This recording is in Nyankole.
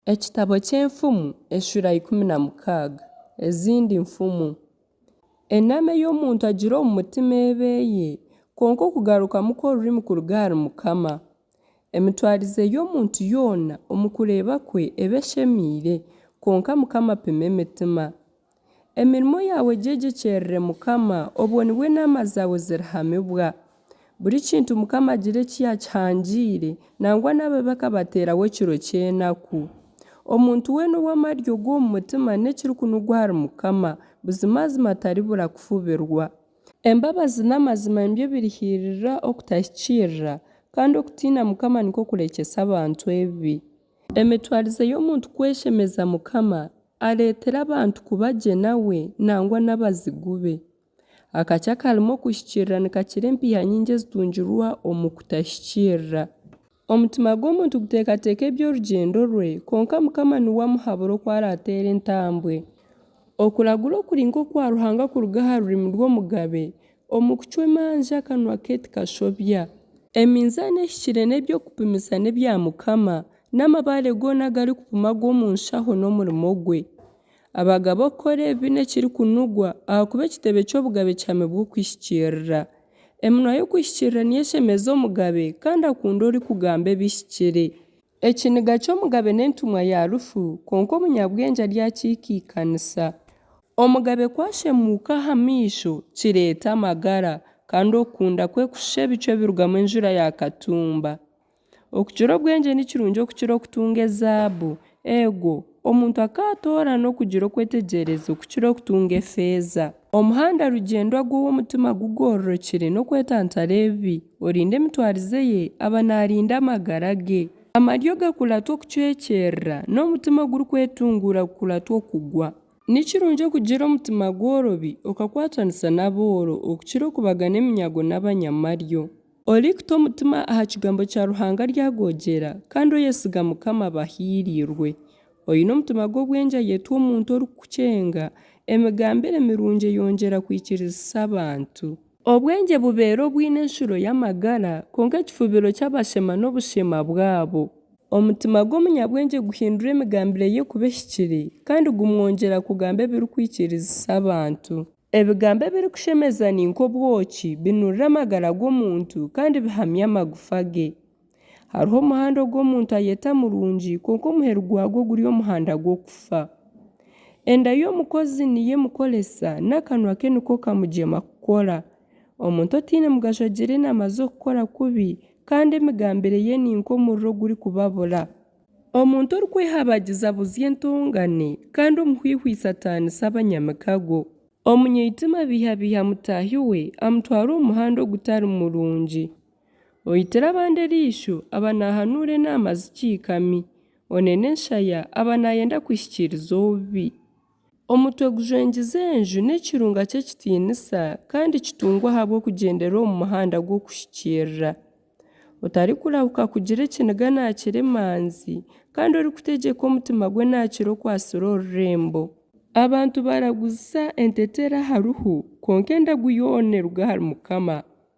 Ekitabo ky'Enfumu eshuura 16. Ezindi nfumu. Enaama ei omuntu agira omu mutima eba eye, kwonka okugarukamu kw'orurimi kuruga ahari Mukama. Emitwarize y'omuntu yoona omu kureeba kwe eba eshemeire, kwonka Mukama apima emitima. Emirimo yaawe gyegyekyerere Mukama, obwo nibwo enaama zaawe zirihamibwa. Buri kintu Mukama agira eki yaakihangiire, nangwa n'ababi akabateeraho ekiro ky'enaku. Omuntu weena ow'amaryo g'omu mutima n'ekirikunugwa ahari Mukama, buzimazima taribura kufubirwa. Embabazi n'amazima nibyo birihiirira okutahikiirira, kandi okutiina Mukama nikwo kurekyesa abantu ebibi. Emitwarize y'omuntu ku eshemeza Mukama, areetera abantu kuba gye nawe nangwa n'abazigu be. Akakye akarimu okuhikiirira nikakira empiiha nyingi ezitungirwa omu kutahikiirira. Omutima gw'omuntu guteekateeka eby'orugyendo rwe, kwonka Mukama niwe amuhabura oku araateere entambwe. Okuragura okuri nk'okwa Ruhanga kuruga aha rurimi rw'omugabe, omu kucwa emanja akanwa ke tikashobya. Eminzaani ehikire n'eby'okupimisa n'ebya Mukama, n'amabaare goona agarikupima ag'omu nshaho n'omurimo gwe. Abagabe okukora ebibi n'ekirikunugwa, ahakuba ekitebe ky'obugabe kihamibwa okuhikiirira. Eminwa y'okuhikiirira niyo eshemeza omugabe, kandi akunda orikugamba ebihikire. Ekiniga ky'omugabe n'entumwa ya rufu, kwonka omunyabwengye aryakiikaikanisa. Omugabe ku ashemuuka aha maisho, kireeta amagara, kandi okukunda kwe kushusha ebicu ebirugamu enjura ya katumba. Okugira obwengye ni kirungi okukira okutunga ezaabu, eego, omuntu akaatoorana okugira okwetegyereza okukira okutunga efeeza. Omuhanda rugyendwa gw'ow'omutima gugororokire n'okwetantara ebibi, orinda emitwarize ye aba naarinda amagara ge. Amaryo gakuratwa okucwekyerera, n'omutima ogurikwetunguura gukuratwa okugwa. Ni kirungi okugira omutima gworobi okakwatanisa n'abooro, okukira okubagana eminyago n'abanyamaryo. Orikuta omutima aha kigambo kya Ruhanga aryagoogyera, kandi oyesiga Mukama aba ahiiriirwe. Oine omutima gw'obwengye ayetwa omuntu orikukyenga, emigambire mirungi eyongyera kwikirizisa abantu. Obwengye bubeera obwine enshuro y'amagara, kwonka ekifubiro ky'abashema n'obushema bwabo. Omutima gw'omunyabwengye guhindura emigambire ye kuba ehikire, kandi gumwongyera kugamba ebirikwikirizisa abantu. Ebigambo ebirikushemeza ni nk'obwoki, binurira amagara g'omuntu, kandi bihamya amagufa ge. Hariho omuhanda ogu omuntu ayeta murungi, kwonka omuheru gwagwo guri omuhanda gw'okufa. Enda y'omukozi niyo emukoresa, n'akanwa ke niko kamugyema kukora. Omuntu otaine mugasho agira enaama z'okukora kubi, kandi emigambire ye ni nk'omuriro ogurikubabura. Omuntu orikwehabagiza abuzya entongane, kandi omuhwihwitsi ataanisa abanyamikago. Omunyaitima abeihabeiha mutaahi we, amutwara omu muhanda ogutari murungi. Oitira abandi eriisho aba naahanuura enaama zikiikami, onena enshaya aba naayenda kuhikiiriza obubi. Omutwe gujwengiza enju n'ekirunga ky'ekitiinisa, kandi kitungwa ahabw'okugyendera omu muhanda gw'okuhikiirira. Otarikurahuka kugira ekiniga naakira emanzi, kandi orikutegyeka omutima gwe naakira okwatsire orurembo. Abantu baraguzisa entetere aha ruhu, kwonka endagu yoona eruga ahari Mukama.